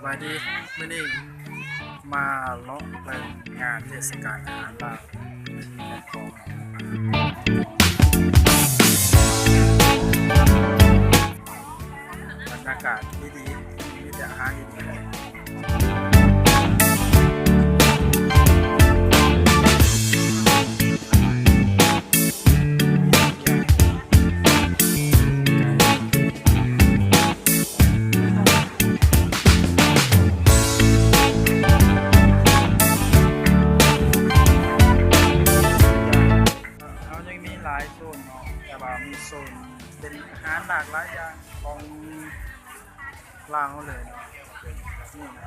ສະບາຍດີ ມື້ນີ້ມາເລາະເບິ່ງງານເທດສະການອາຫານລາວ ບັນຍາກາດດີໆ ມີແຕ່ອາຫານດີໆ. ເຮົາຍັງມີຫຼາຍໂຊນເນາະ ແຕ່ວ່າມີໂຊນເປັນອາຫານຫຼາກຫຼາຍຢ່າງຂອງ ລາວເຮົາເລີຍເນາະ ເປັນແບບນີ້ນະ.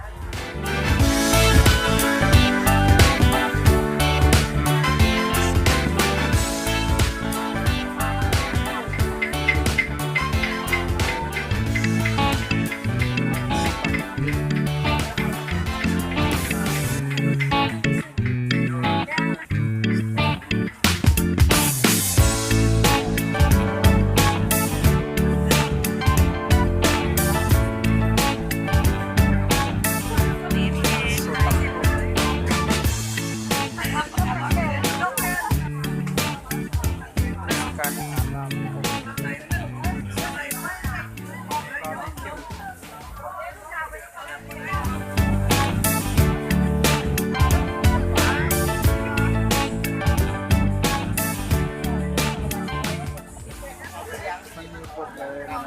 ມັນມີຄົບເລີຍເນາະ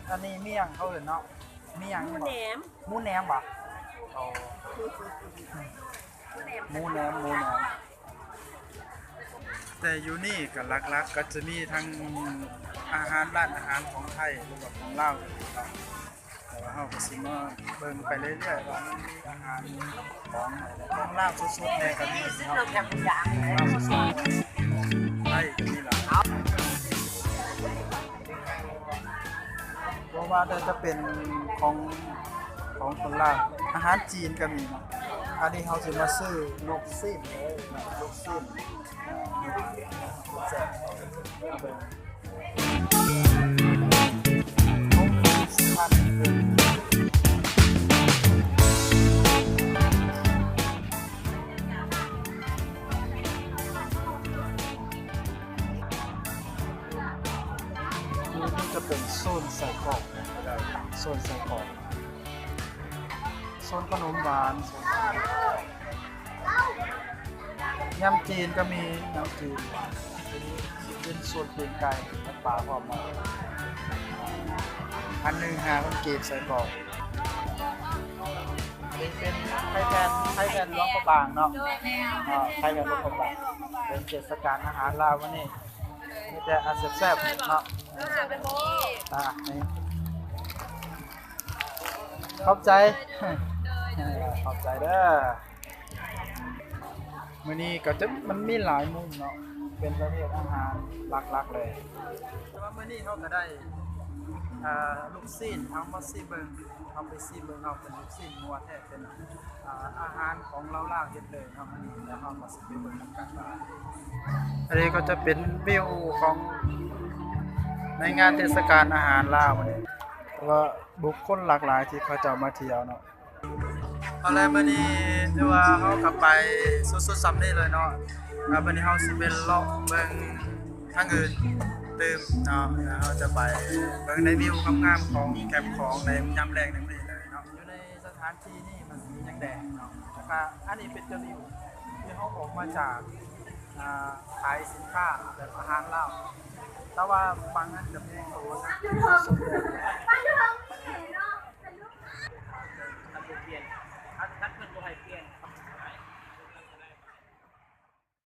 ອັນນີ້ມີຫຍັງເຂົາເອີ້ນເນາະ ມີຫຍັງ ໝູແໜມ ໝູແໜມບໍ່? ອໍ ໝູແໜມ ໝູແໜມ ແຕ່ຢູ່ນີ້ກໍຫຼັກໆກໍຈະມີທັງອາຫານ ຮ້ານອາຫານຂອງໄທ ຫຼືວ່າຂອງລາວເນາະ ແຕ່ວ່າເຮົາກໍຊິມາເບິ່ງໄປເລື້ອຍໆວ່າມັນມີອາຫານຂອງ ຂອງລາວສົດໆແດ່ກໍມີເນາະ ຂອງລາວສົດໆ ໄທກໍມີຫຼາຍ. ບໍ່ວ່າແຕ່ຈະເປັນຂອງ ຂອງຄົນລາວ ອາຫານຈີນກໍມີເນາະ ອັນນີ້ເຮົາຊິມາຊື້ລູກຊີ້ນເດີ ລູກຊີ້ນ ແຊບ ເບິ່ງ ຫົກສິບພັນ ນີ້ຈະເປັນໂຊນໄສ້ກອກ ໂຊນໄສ້ກອກ ໂຊນຂະໜົມຫວານ ໂຊນ ຍຳຈີນກໍມີ ຍຳຈີນ ເປັນໂຊນຕີນໄກ່ ແລະ ປາພ້ອມ ອັນໜຶ່ງຫ້າພັນກີບ ໄສ້ກອກ. ເປັນ ເປັນໄຂ່ແຜ່ນ ໄຂ່ແຜ່ນຫຼວງພະບາງເນາະ ໂດຍ ແມ່ນ ອ່າ ໄຂ່ແຜ່ນຫຼວງພະບາງ ເປັນເທດສະການອາຫານລາວມື້ນີ້ ມີແຕ່ອັນແຊບໆເນາະ ໂດຍ ອ່າ ນີ້ ຂອບໃຈ ໂດຍ ຂອບໃຈເດີ. ມື້ນີ້ກໍຈະ ມັນມີຫຼາຍມຸມເນາະ ເປັນປະເພດອາຫານຫຼັກໆເລີຍ ແຕ່ວ່າມື້ນີ້ເຮົາກໍໄດ້ ອ່າ ລູກຊີ້ນ ເຮົາມາຊີມເບິ່ງ ເຮົາໄປຊີມເບິ່ງເນາະ ເປັນລູກຊີ້ນງົວແທ້ ເປັນ ອ່າ ອາຫານຂອງລາວໆເຮັດເລີຍເນາະ ມື້ນີ້ ແລ້ວເຮົາກໍຊິໄປເບິ່ງນຳກັນວ່າ ອັນນີ້ກໍຈະເປັນວິວຂອງໃນງານເທດສະການອາຫານລາວມື້ນີ້ ແຕ່ວ່າບຸກຄົນຫຼາກຫຼາຍທີ່ເຂົາເຈົ້າມາທ່ຽວເນາະ. ເອົາລະ ມື້ນີ້ຖືວ່າເຮົາກໍໄປສຸດໆສ່ຳນີ້ເລີຍເນາະ ແລ້ວບາດນີ້ເຮົາຊິໄປເລາະເບິ່ງທາງອື່ນຕື່ມເນາະ ແລ້ວເຮົາຈະໄປເບິ່ງໃນວິວງາມໆຂອງແຄມຂອງໃນຍາມແລງໃນມື້ນີ້ເລີຍເນາະ ຢູ່ໃນສະຖານທີ່ນີ້ມັນມີຫຍັງແດ່ເນາະ ແລ້ວກໍອັນນີ້ເປັນຈະວິວທີ່ເຮົາອອກມາຈາກ ອ່າ ຂາຍສິນຄ້າແບບອາຫານລາວ ແຕ່ວ່າບາງອັນຈະມີໂຕສົດໆເລີຍ